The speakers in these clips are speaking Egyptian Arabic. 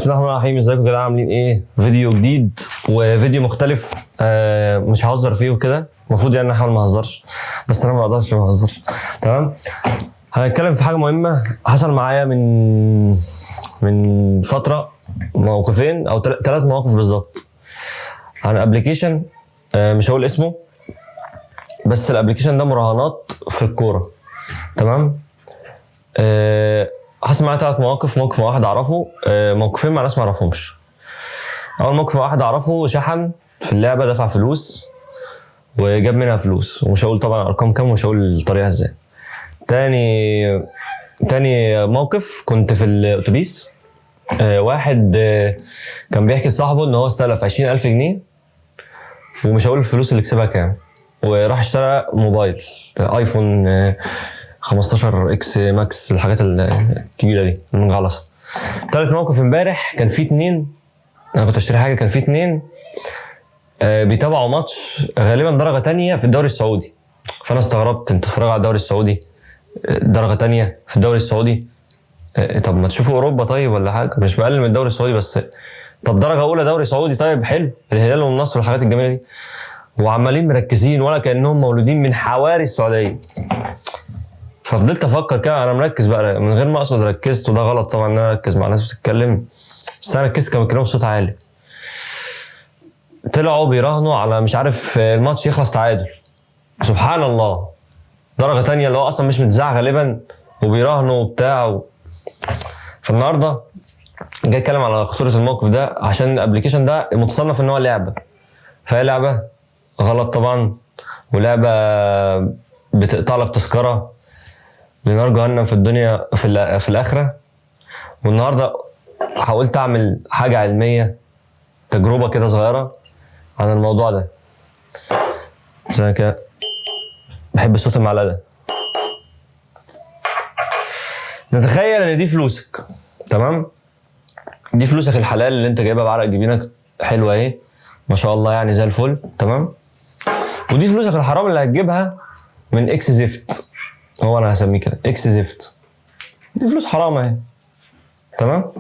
بسم الله الرحمن الرحيم. ازيكم يا جماعة، عاملين ايه؟ فيديو جديد وفيديو مختلف، مش ههزر فيه وكده. المفروض يعني احاول ما اهزرش، بس انا ما اقدرش ما اهزرش. تمام، هنتكلم في حاجة مهمة حصل معايا من فترة، موقفين او ثلاث مواقف بالظبط عن application، مش هقول اسمه، بس ال application ده مراهنات في الكورة. تمام، حصل معايا ثلاث مواقف. موقف مع واحد اعرفه، موقفين مع ناس ما اعرفهمش. اول موقف مع واحد اعرفه، شحن في اللعبة، دفع فلوس وجاب منها فلوس، ومش هقول طبعا ارقام كام ومش هقول الطريقة ازاي. تاني موقف كنت في الاتوبيس، واحد كان بيحكي لصاحبه ان هو استلف 20,000 جنيه، ومش هقول الفلوس اللي كسبها كام، وراح اشترى موبايل ايفون 15 X Max، الحاجات الكبيرة دي المجعلصه. تالت موقف امبارح كان في اتنين، انا كنت اشتري حاجة، كان في اتنين بيتابعوا ماتش غالبا درجه تانية في الدوري السعودي. فانا استغربت، انتوا بتتفرجوا على الدوري السعودي؟ درجه تانية في الدوري السعودي؟ طب ما تشوفوا اوروبا طيب ولا حاجة، مش بقلل من الدوري السعودي، بس طب درجه اولى دوري سعودي طيب حلو، الهلال والنصر والحاجات الجميلة دي، وعمالين مركزين ولا كانهم مولودين من حواري السعودية. ففضلت افكر كده، انا مركز بقى من غير ما اقصد ركزت، وده غلط طبعا ان انا اركز مع ناس بتتكلم، بس انا ركزت، كانوا بيتكلموا بصوت عالي. طلعوا بيراهنوا على مش عارف الماتش يخلص تعادل، سبحان الله، درجه تانية اللي هو اصلا مش متذاع غالبا، وبيراهنوا وبتاع. فالنهارده جاي اتكلم على خطورة الموقف ده، عشان ال application ده متصنف ان هو لعبه، فهي لعبه غلط طبعا، ولعبه بتقطع لك تذكره لنار جهنم في الدنيا في الاخرة. والنهارده حاولت اعمل حاجة علمية، تجربه كده صغيرة عن الموضوع ده. عشان كده بحب صوت المعلقة ده. نتخيل ان دي فلوسك، تمام؟ دي فلوسك الحلال اللي انت جايبها بعرق جبينك، حلوة اهي ما شاء الله، يعني زي الفل، تمام؟ ودي فلوسك الحرام اللي هتجيبها من اكس زفت، هو انا هسميه كده اكس زفت، دي فلوس حرام اهي، تمام؟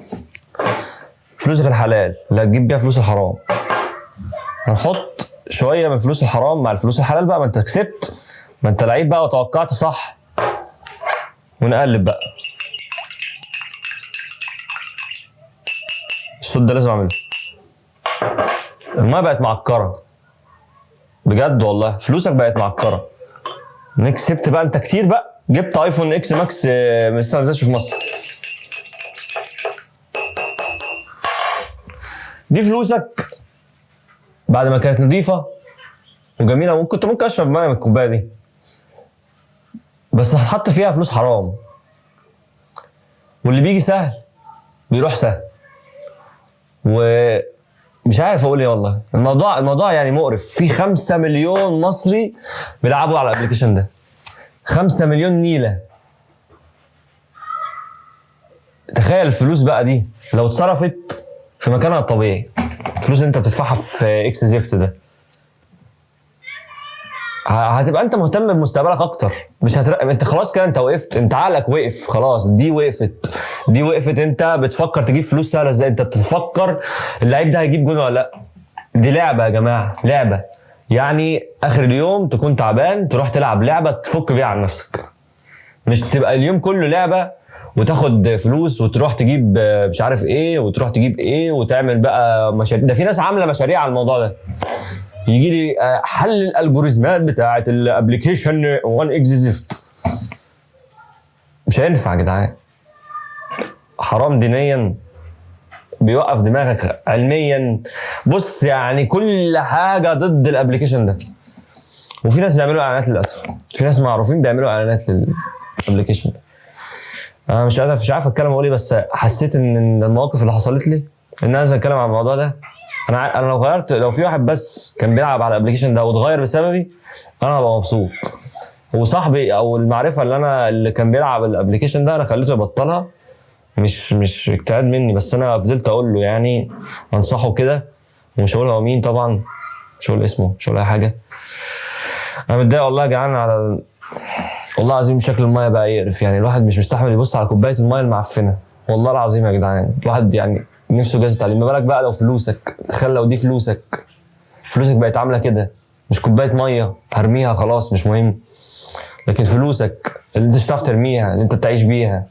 فلوسك الحلال اللي هتجيب بيها فلوس الحرام، هنحط شوية من فلوس الحرام مع الفلوس الحلال بقى، ما انت كسبت، ما انت لعيب بقى وتوقعت صح، ونقلب بقى. الصوت ده لازم اعمله. المايه بقت معكره بجد والله، فلوسك بقت معكره. كسبت بقى انت كتير بقى، جبت ايفون X Max لسه ما نزلش في مصر. دي فلوسك بعد ما كانت نظيفة وجميلة، وكنت ممكن اشرب مية من الكوباية دي، بس هتحط فيها فلوس حرام، واللي بيجي سهل بيروح سهل. ومش عارف اقول ايه والله، الموضوع يعني مقرف. في 5 مليون مصري بيلعبوا على ال application ده، 5 مليون نيله. تخيل الفلوس بقى دي لو اتصرفت في مكانها الطبيعي، الفلوس اللي انت بتدفعها في اكس زفت ده، هتبقى انت مهتم بمستقبلك اكتر، مش انت خلاص كده، انت وقفت، انت عقلك وقف خلاص، دي وقفت، دي وقفت. انت بتفكر تجيب فلوس سهلة ازاي، انت بتفكر اللعيب ده هيجيب جون ولا لا. دي لعبه يا جماعة، لعبه، يعني اخر اليوم تكون تعبان تروح تلعب لعبه تفك بيها عن نفسك، مش تبقى اليوم كله لعبه وتاخد فلوس وتروح تجيب مش عارف ايه، وتروح تجيب ايه، وتعمل بقى مشاريع. ده في ناس عامله مشاريع على الموضوع ده، يجي لي حل ال algorithmات بتاعه ال application 1 اكس زفت. مش هينفع يا جدعان، حرام دينيا، بيوقف دماغك علميا. بص يعني كل حاجة ضد ال application ده. وفي ناس بيعملوا اعلانات للاسف، في ناس معروفين بيعملوا اعلانات لل application ده. انا مش عارف اتكلم اقول ايه، بس حسيت ان المواقف اللي حصلت لي ان انا لازم اتكلم عن الموضوع ده. انا لو غيرت، لو في واحد بس كان بيلعب على ال application ده واتغير بسببي، انا هبقى مبسوط. وصاحبي او المعرفة اللي كان بيلعب ال application ده انا خليته يبطلها، مش اجتهاد مني، بس انا فضلت اقول له يعني انصحه كده، ومش هقول هو مين طبعا، مش هقول اسمه، مش هقول اي حاجة. انا متضايق والله يا جدعان على والله العظيم شكل المايه بقى يقرف، يعني الواحد مش مستحمل يبص على كوباية المايه المعفنه، والله العظيم يا جدعان. الواحد يعني نفسه جهاز تعليم، ما بالك بقى لو فلوسك. تخيل لو دي فلوسك، فلوسك بقت عامله كده، مش كوباية مية هرميها خلاص مش مهم، لكن فلوسك اللي انت مش هتعرف ترميها، اللي انت بتعيش بيها.